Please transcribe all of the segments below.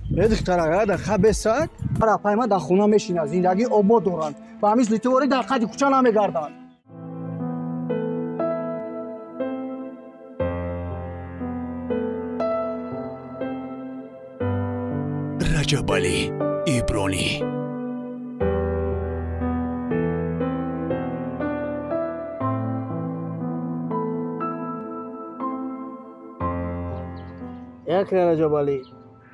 Духтара дақиқа бесак апай ма дар хона мешинад, зиндагии обод доранд, ба мисли ту ворӣ дар қади кӯча намегарданд. Раҷабалӣ Ибронӣ. Як Раҷабалӣ,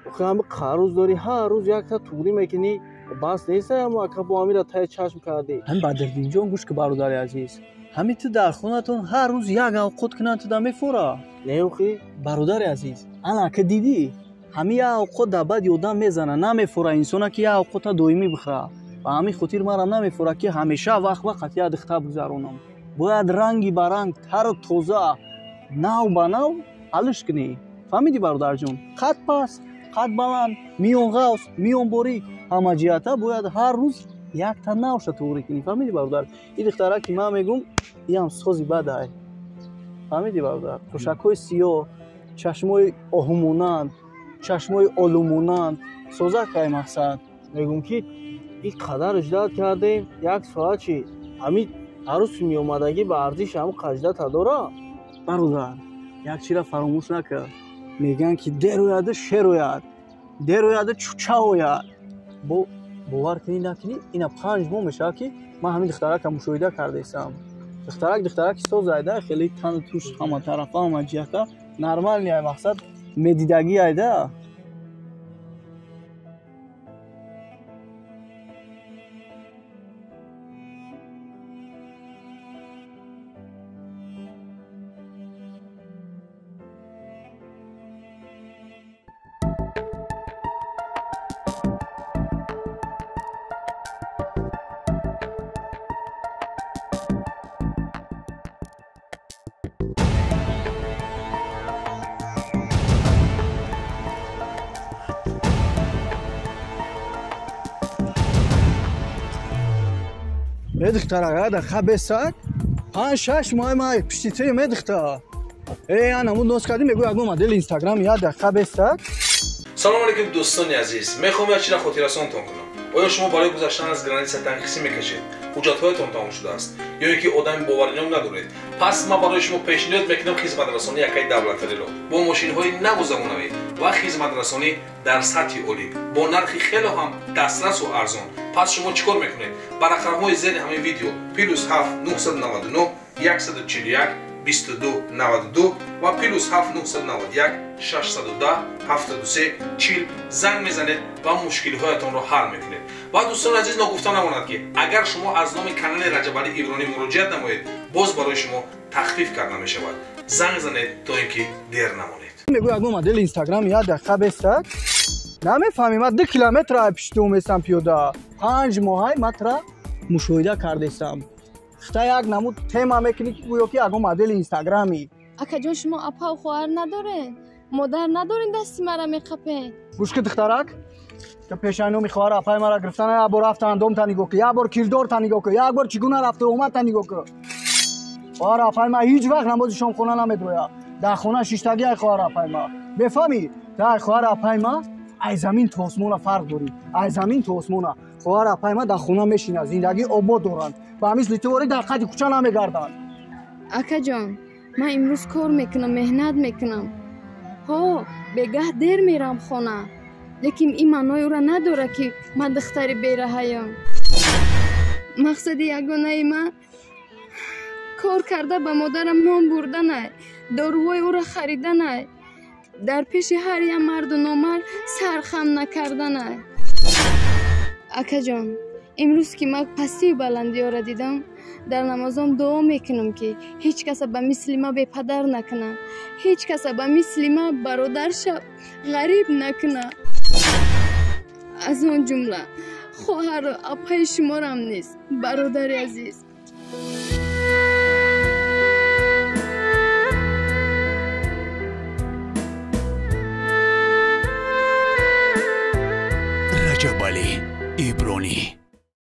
охи қаруз дорӣ, ҳар рӯз якта туғрӣ мекунӣ, бас нест, амо ака бо амира таи чашм кардӣ. Ҳам Бадриддинҷон, гӯш ки бародари азиз, ҳами ту дар хонатон ҳар рӯз як авқот кунанд, ту да мефора? Не охи. Бародари азиз, ана ака дидӣ, ҳами як авқот дар баъди одам мезана, намефора инсона ки як авқота доимӣ бихӯра. Ба ҳамин хотир марам намефора ки ҳамеша вақт вақт як духта бигзаронам. Бояд ранги ба ранг, тару тоза, нав ба нав алиш кунӣ. Фаҳмидӣ бародарҷон? Қад паст, қад баланд, миён ғавс, миён борик, ҳама ҷиҳата бояд ҳар рӯз якта навша туғрӣ кунӣ. Фаҳмидӣ бародар? Ин духтара ки ман мегум, иам сози бадай. Фаҳмидӣ бародар? Пӯшакҳои сиёҳ, чашмои оҳумонанд, чашмои олумонанд, созакай мақсад. Мегум ки ин қадар иждат кардем, як соат чи ҳамин арӯси меомадагӣ ба арзиши ҳамн қаждата дора? Бародар, як чира фаромӯш накард. Мегӯянд ки дер ояду шер ояд, дер ояду чуча ояд. Бо бовар кунӣ накунӣ, ина 5 моҳ мешавад ки ман ҳамин духтарака мушоҳида кардаистам. Духтарак духтараки созайда, хеле тану туш ҳама тарафа, ҳама ҷиҳата нормални ай мақсад медидагӣ айда. Духтара дақиқа бесак 5-6 моҳ ма пишти ту медухта. Э ана му нос кардӣ, мегӯ ягон модели Инстаграм, як дақиқа бесак. Салом алейкум дӯстони азиз, мехоҳам як чизро хотиррасонтон кунам. Оё шумо барои гузаштан аз граница танқисӣ мекашед? Ҳуҷҷатҳоятон тамом шудааст ё ин ки одами боваринок надоред? Пас ман барои шумо пешниҳод мекунам хизматрасонии якаи давлатариро бо мошинҳои наву замонавӣ ва хизматрасонӣ дар сатҳи олӣ бо нархи хело ҳам дастрасу арзон. Пас шумо чӣ кор мекунед? Ба рақамҳои зери ҳамин видео +7 999 141 22 92 ва +7 991 610 73 40 занг мезанед ва мушкилиҳоятонро ҳал мекунед. Ва дӯстони азиз, ногуфта намонад ки агар шумо аз номи канали Раҷабалӣ Ибронӣ муроҷиат намоед, боз барои шумо тахфиф карда мешавад. Занг занед то ин ки дер намонед. Мегӯ ягон модели Инстаграм, як дақиқа бесак. Намефаҳмӣ, ман 2 километр пишти оместам пиёда. 5 моҳай матра мушоҳида кардестам. Хита як намуд тема мекунӣ ки гӯё ки ягон модели Инстаграми. Акаҷон, шумо апау хоҳар надоред? Модар надоред, дасти мара меқапед? Гӯш ки духтарак, ту пешаи номи хоҳар апаи мара гирифтан, як бор рафта андомта нигоҳ кун, як бор кирдорта нигоҳ кун, як бор чӣ гуна рафта омадта нигоҳ кун. Хоҳар апаи ма ҳеҷ вақт намози шомхона намедрояд. Дар хона шиштагӣ ай хоҳар апаи ма. Мефаҳмӣ? Дар хоҳар апаи ма ай замин то осмона фарқ дорӣ. Ай замин то осмона. Хоҳар апаи ма дар хона мешинад, зиндагии обод доранд. Ба мисли ту ворӣ дар қади кӯча намегарданд. Акаҷон, ман имрӯз кор мекунам, меҳнат мекунам. Ҳо, бегаҳ дер мерам хона. Лекин ин маънои ӯро надорад ки ман духтари бераҳаям. Мақсади ягонаи ман кор карда ба модарам нон бурданай, доруҳои ӯро хариданай, дар пеши ҳар як марду номард сархам накарданай. Акаҷон, имрӯз ки ман пастию баландиёро дидам, дар намозом дуо мекунам ки ҳеҷ каса ба мисли ман бепадар накунад, ҳеҷ каса ба мисли ман бародарша ғариб накунад. Аз он ҷумла хоҳару апаи шуморам низ, бародари азиз.